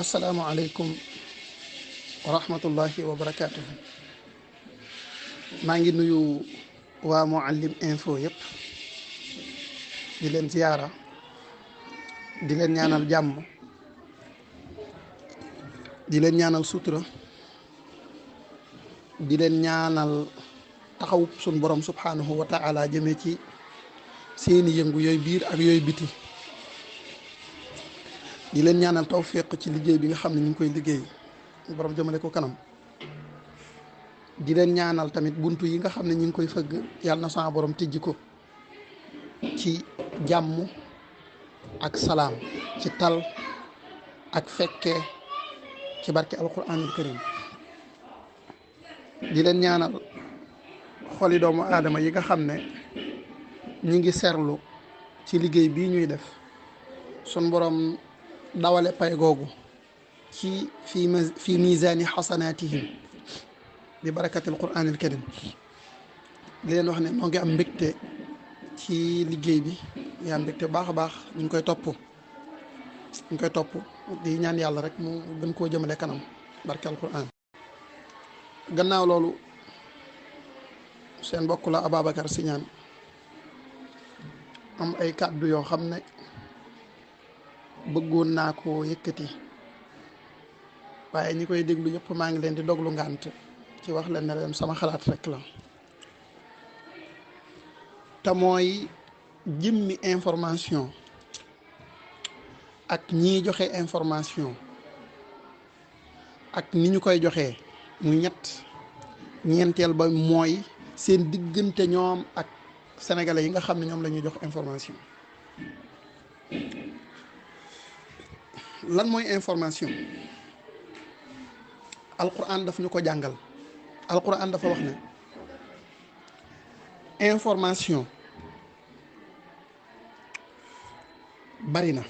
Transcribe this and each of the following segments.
asalaamualeykum wa rahmatullahi wa barakaatu. maa ngi nuyu waa Mouhalim info yëpp di leen ziyaara di leen ñaanal jàmm di leen ñaanal sutura di leen ñaanal taxaw sun borom subhanahu wa ta'ala jëmee ci seeni yëngu yooyu biir ak yooyu biti di leen ñaanal tawfiq ci liggéey bi nga xam ne ñu ngi koy liggéey borom jëmale ko kanam di leen ñaanal tamit buntu yi nga xam ne ñu ngi koy fëgg yàlla na sama borom tijji ko ci jàmm ak salaam ci tal ak fekkee ci barke alquranul karim di leen ñaanal xoli doomu aadama yi nga xam ne ñi ngi serlu ci liggéey bii ñuy def sun borom dawale pay googu ci fi misaani xasanaatihim bi barakatil quraanil karim di leen wax ne moo ngi am mbégte ci liggéey bi yaa mbégte baax a baax ñu ngi koy topp di ñaan yàlla rek mu gën koo jëmale kanam barke alquran. gannaaw loolu seen mbokk la Ababacar Siñaan am ay kàddu yoo xam ne bëggoon naa ko yëkkati waaye ñi koy déglu yëpp maa ngi leen di doglu ngànt ci wax leen ne leen sama xalaat rek la te mooy jëmmi information ak ñiy joxe information ak ni ñu koy joxee muy ñeenteel ba mooy seen diggante ñoom ak sénégalais yi nga xam ne ñoom la ñuy jox information. lan mooy information? alquran daf ñu ko jàngal. alquran dafa wax ne information bari na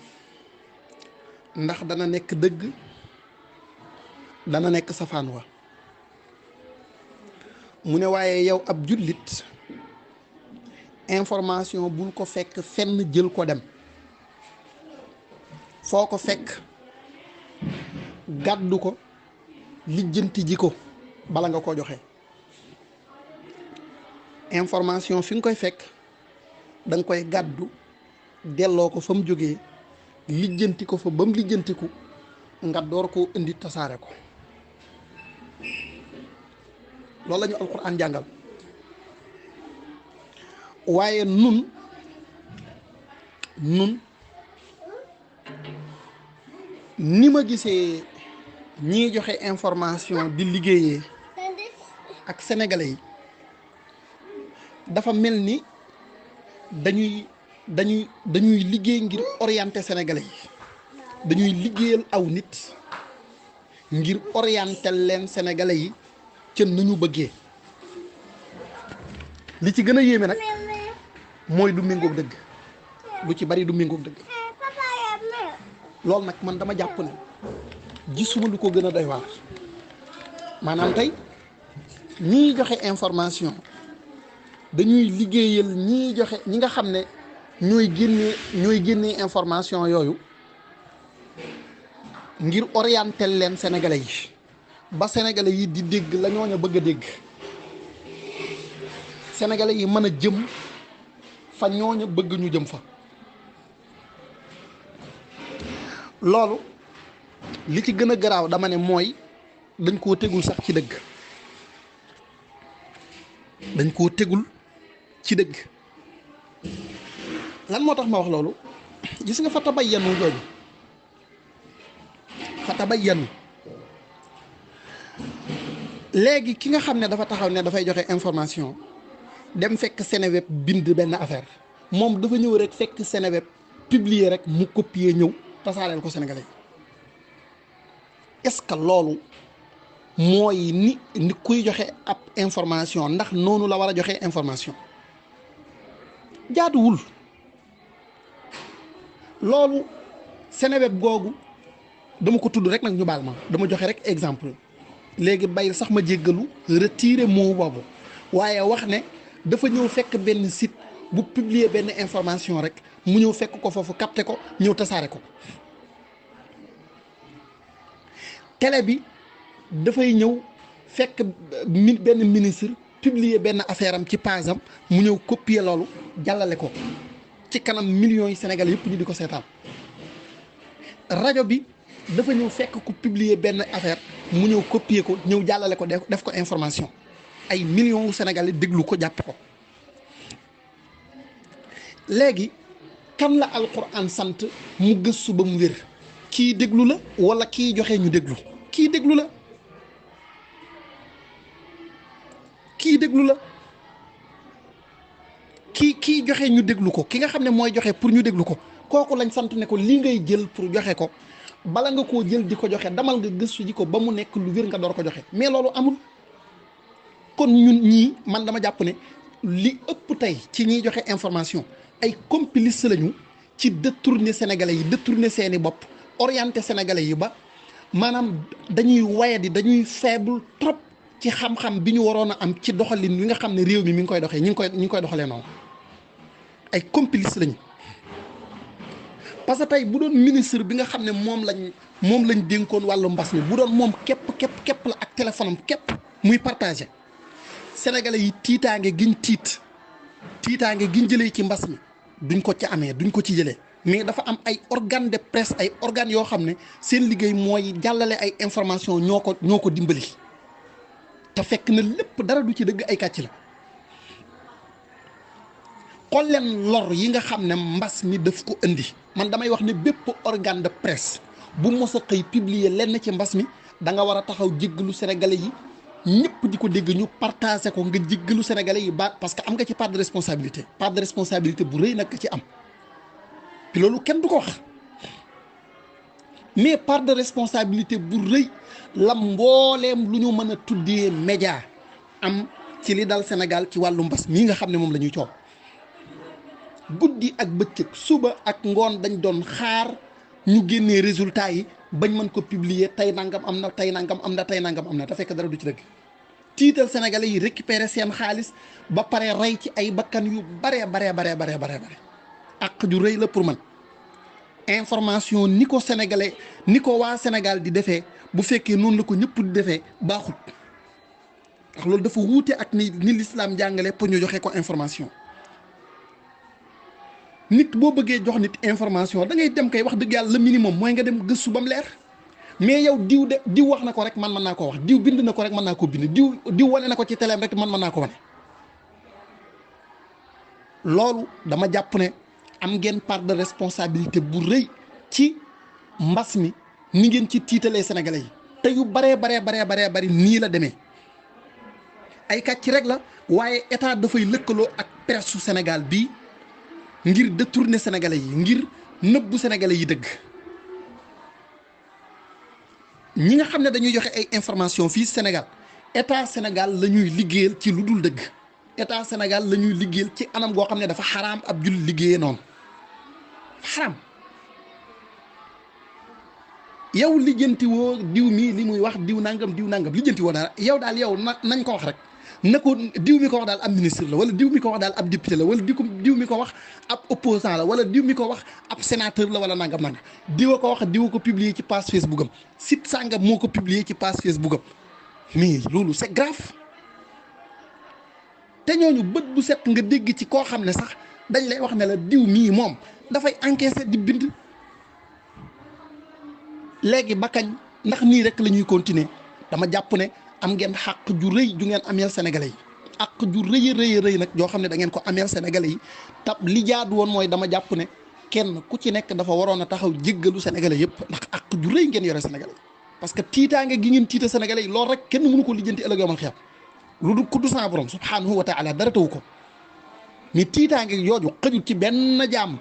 ndax dana nekk dëgg dana nekk safaan wa mu ne waaye yow ab jullit information bul ko fekk fenn jël ko dem foo ko fekk gàddu ko lijjanti ji ko bala nga ko joxe. information fi nga koy fekk da nga koy gàddu delloo ko fa mu jógee lijjanti ko fa ba mu lijjantiku nga door koo indi tasaare ko. loolu la ñu alquran jàngal. waaye nun ni ma gisee ñiy joxe information di liggéeyee ak sénégalais yi dafa mel ni dañuy liggéey ngir orienter sénégalais yi dañuy liggéeyal aw nit ngir orienter leen sénégalais yi ca nu ñu bëggee. li ci gën a yéeme nag mooy du méngoog dëgg lu ci bari du méngoog dëgg. loolu nag man dama jàpp ne gisuma lu ko gën a doy waar maanaam tey ñiy joxe information dañuy liggéeyal ñi nga xam ne ñooy génnee information yooyu ngir orienter leen sénégalais yi ba sénégalais yi di dégg la ñooña bëgg a dégg sénégalais yi mën a jëm fa ñooña bëgg ñu jëm fa. loolu li ci gën a garaaw dama ne mooy dañ koo tegul sax ci dëgg lan moo tax ma wax loolu gis nga fa tabayyanu jooju léegi ki nga xam ne dafa taxaw ne dafay joxe information dem fekk Seneweb bind benn affaire moom dafa ñëw rek fekk Seneweb publier rek mu copier ñëw tasaareel ko sénégalais est-ce que loolu mooy ni kuy joxe ab information ndax noonu la war a joxe information? jaaduwul. loolu Seneweb googu dama ko tudd rek nag ñu baal ma dama joxe rek exemple léegi bay sax ma jéggalu retirer mot boobu waaye wax ne dafa ñëw fekk benn site bu publier benn information rek mu ñëw fekk ko foofu capté ko ñëw tasaare ko. télé bi dafay ñëw fekk benn ministre publier benn affaire am ci page am mu ñëw copier loolu jàllale ko ci kanam millions yi Sénégalais yëpp ñu di ko seetaan. rajo bi dafa ñëw fekk ku publier benn affaire mu ñëw copier ko ñëw jàllale ko def ko information ay millions wu Sénégalais déglu ko jàpp ko. léegi kan la alquran sant mu gëstu ba mu wér kii déglu la wala kii joxe ñu déglu kii déglu la kii déglu la kii joxe ñu déglu ko ki nga xam ne mooy joxe pour ñu déglu ko kooku lañ sant ne ko lii ngay jël pour joxe ko bala nga koo jël di ko joxe damal nga gëstu ji ko ba mu nekk lu wér nga door ko joxe mais loolu amul. kon ñun ñii man dama jàpp ne li ëpp tey ci ñiy joxe information ay complices lañu ci détourner sénégalais yi détourner seeni bopp orienter sénégalais yi ba maanaam dañuy wayadi dañuy faible trop ci xam-xam bi ñu waroon a am ci doxalin wi nga xam ne réew mi ngi koy doxee ñi ngi koy doxalee noonu ay complices lañu. parce que tey bu doon ministre bi nga xam ne moom lañ dénkoon wàllu mbas mi bu doon moom képp la ak téléphone am képp muy partagé sénégalais yi tiitaange giñ jëlee ci mbas mi duñ ko ci amee duñ ko ci jëlee mais dafa am ay organe de presse ay organes yoo xam ne seen liggéey mooy jàllale ay information ñoo ko dimbali te fekk na lépp dara du ci dëgg ay kàcc la. xool leen lor yi nga xam ne mbas mi daf ko indi man damay wax ne bépp organe de presse bu mos a xëy publier lenn ci mbas mi da nga war a taxaw jéggalu sénégalais yi ñëpp di ko dégg ñu partagé ko nga jéggalu sénégalais yi ba parce que am nga ci part de responsabilité bu rëy nag ci am te loolu kenn du ko wax mais part de responsabilité bu rëy la mbooleem lu ñu mën a tuddee média am ci li dal Sénégal ci wàllu mbas mii nga xam ne moom la ñuy coow. guddi ak bëccëg suba ak ngoon dañ doon xaar ñu génnee résultat yi bañ mën ko publier tey nangam am na tey nangam am na tey nangam am na te fekk dara du ci dëgg tiital sénégalais yi récupérer seen xaalis ba pare rey ci ay bakkan yu bare ak ju rëy la pour man. information ni ko sénégalais ni ko waa Sénégal di defee bu fekkee noonu la ko ñëpp di defee baaxut ndax loolu dafa wuute ak ni l'islam jàngale pour ñu joxe ko information. nit boo bëggee jox nit information da ngay dem kay wax dëgg yàlla le minimum mooy nga dem gëstu ba mu leer mais yow diw wax na ko rek man mën naa koo wax diw bind na ko rek mën naa koo bind diw wane na ko ci teleem rek man mën naa ko wane. loolu dama jàpp ne am ngeen part de responsabilité bu rëy ci mbas mi ni ngeen ci tiitalee sénégalais yi te yu baree bari nii la demee ay kàcc rek la waaye état dafay lëkkaloo ak presse su Sénégal bii. ngir détourner sénégalais yi ngir nëbbu sénégalais yi dëgg ñi nga xam ne dañuy joxe ay information fii Sénégal état Sénégal la ñuy liggéeyal ci lu dul dëgg état Sénégal la ñuy liggéeyal ci anam goo xam ne dafa xaraam ab jullit liggéeyee noonu xaraam yow lijjanti woo diw mi li muy wax diw nangam lijjanti woo dara yow daal yow nañ ko wax rek. na ko diw mi ko wax daal ab ministre la wala diw mi ko wax daal ab député la wala diw mi ko wax ab opposant la wala diw mi ko wax ab sénateur la wala nangam diwa ko wax diwa ko publier ci page Facebook am site sangam moo ko publier ci page Facebook am mais loolu c'est grave te ñooñu bët bu set nga dégg ci koo xam ne sax dañ lay wax ne la diw mii moom dafay encaisser di bind léegi ba kañ ndax nii rek la ñuy continuer dama jàpp ne am ngeen xàq ju rëy ju ngeen ameel sénégalais yi àq ju rëy nag joo xam ne da ngeen ko ameel sénégalais yi tab li jaadu woon mooy dama jàpp ne kenn ku ci nekk dafa waroon a taxaw jéggalu sénégalais yëpp ndax àq ju rëy ngeen yore sénégalais parce que tiitaange gi ngeen tiita sénégalais yi loolu rek kenn mënu ko lijjanti ëllëg yawmal xiyaam lu du kuddu sa borom subhanahu wa taala dara tawu ko mais tiitaange yooju xëjul ci benn jaam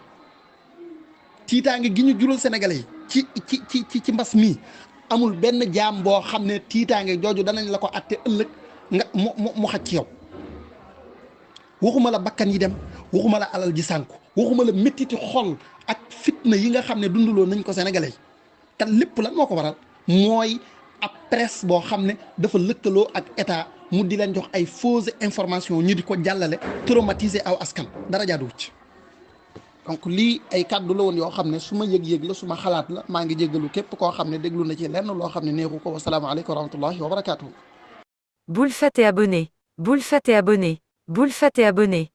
tiitaange gi ñu jural sénégalais yi ci mbas mii amul benn jaam boo xam ne tiitaange jooju danañ la ko atte ëllëg nga mu xaj ci yow waxuma la bakkan yi dem waxuma la alal ji sànku waxuma la méttiti xol ak fitna yi nga xam ne dundaloo nañ ko sénégalais yi te lépp lan moo ko waral mooy ab presse boo xam ne dafa lëkkaloo ak état mu di leen jox ay fausses informations ñu di ko jàllale traumatiser aw askan dara jaaduwut ci donc lii ay kàddu la woon yoo xam ne su ma yëg-yëg la su ma xalaat la maa ngi jéggalu képp koo xam ne déglu na ci lenn loo xam ne neexu ko. Wasalaamaaleykum wa rahmatullahi wa barakaatuhu. Boule Fat et abonné. Boule Fat et abonné. Boule Fat et abonné.